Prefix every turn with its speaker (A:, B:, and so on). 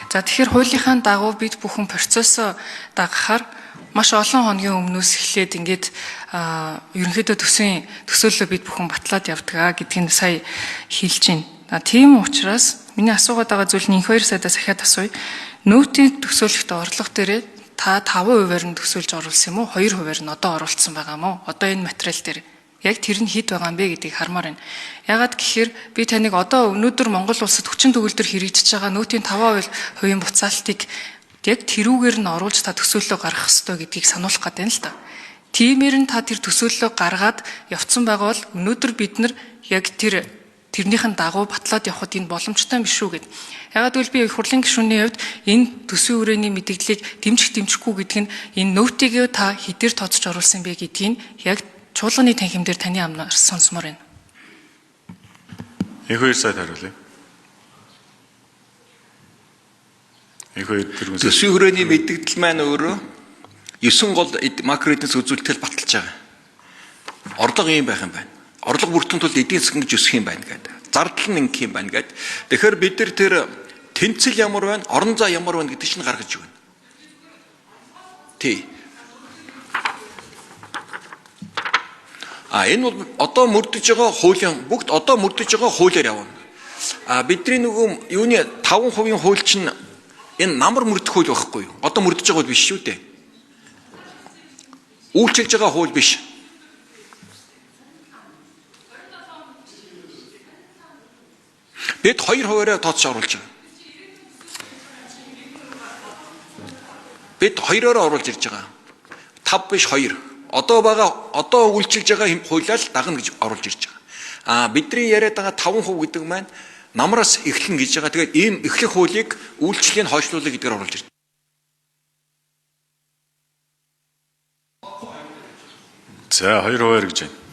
A: За, тэгэхээр хуулийнхаа дагуу бид бүхэн процессоо дагахаар маш олон хоногийн өмнөөс эхлээд ингээд ерөнхийдөө төсвийн төсөөллөө бид бүхэн батлаад явдаг гэдгийг сая хэлж байна. Тийм учраас миний асуугаад байгаа зүйл нь инх хоёр сайдаас ахиад асууя. Нөөтийн төсөөлөлт орлого дээрээ та 5%-аар нь төсөөлж оруулсан юм уу? 2%-аар нь одоо оруулсан байгаа юм уу? Одоо энэ материал дээр яг тэр нь хэд байгаа юм бэ гэдгийг хармаар байна. Ягаад гэхээр би таныг одоо өнөөдөр Монгол улсад хүчин төгөлдөр хэрэгжиж байгаа нөөтийн 5%-ийн буцаалтыг яг тэрүүгээр нь оруулж та төсөөллөө гаргах ёстой гэдгийг сануулах гэдэг юм л та. Тиймээр нь та тэр төсөөллөө гаргаад явцсан байгаа бол өнөөдөр бид нар яг тэрнийхэн дагуу батлаад явхад энэ боломжтой юм биш үү гэд. Ягаад гэвэл би их хурлын гишүүний хувьд энэ төсвийн хүрээний мэдээллийг дэмжих дэмжихгүй гэдг нь энэ нөөтийгөө та хэдээр тооцож оруулсан бэ гэдгийг яг чуулганы танхим дээр таны амнаар сонсомоор байна.
B: Инх хоёр сайд хариулъя. Инх хоёр тэргүүн сайд.
C: Төсвийн хүрээний мэдэгдэл маань өөрөө 9 гол макро эдийн засгийн үзүүлэлтээр баталж байгаа. Орлого ийм байх юм байна. Орлого бүртгэн тулд эдийн засаг ингэж өсөх юм байна гэдэг. Зардал нь ингэх юм байна гэдэг. Тэгэхээр бид нар тэр тэнцэл ямар байна, орон зай ямар байна гэдэг чинь гаргаж өгнө. Тий. А энэ бол одоо мөрдөж байгаа хуулийн бүгд одоо мөрдөж байгаа хуулиар явна. А бидний нөгөө юуны 5% хууль чинь энэ намар мөрдөх хууль байхгүй юу? Одоо мөрдөж байгаа хууль биш шүү дээ. Үйлчилж байгаа хууль биш. Бид 2%-аараа тооцож оруулж байгаа. Бид 2-ороо оруулж ирж байгаа. 5 биш 2. Одоо байгаа одоо үйлчилж байгаа хуулиар л дагна гэж оруулж ирж байгаа. А бидний яриад байгаа 5% гэдэг маань намраас эхлэн гэж байгаа. Тэгээд ийм эхлэх хуулийг үйлчлэгийг хойшлуулъя гэдгээр оруулж ирж.
B: За, 2% гэж байна.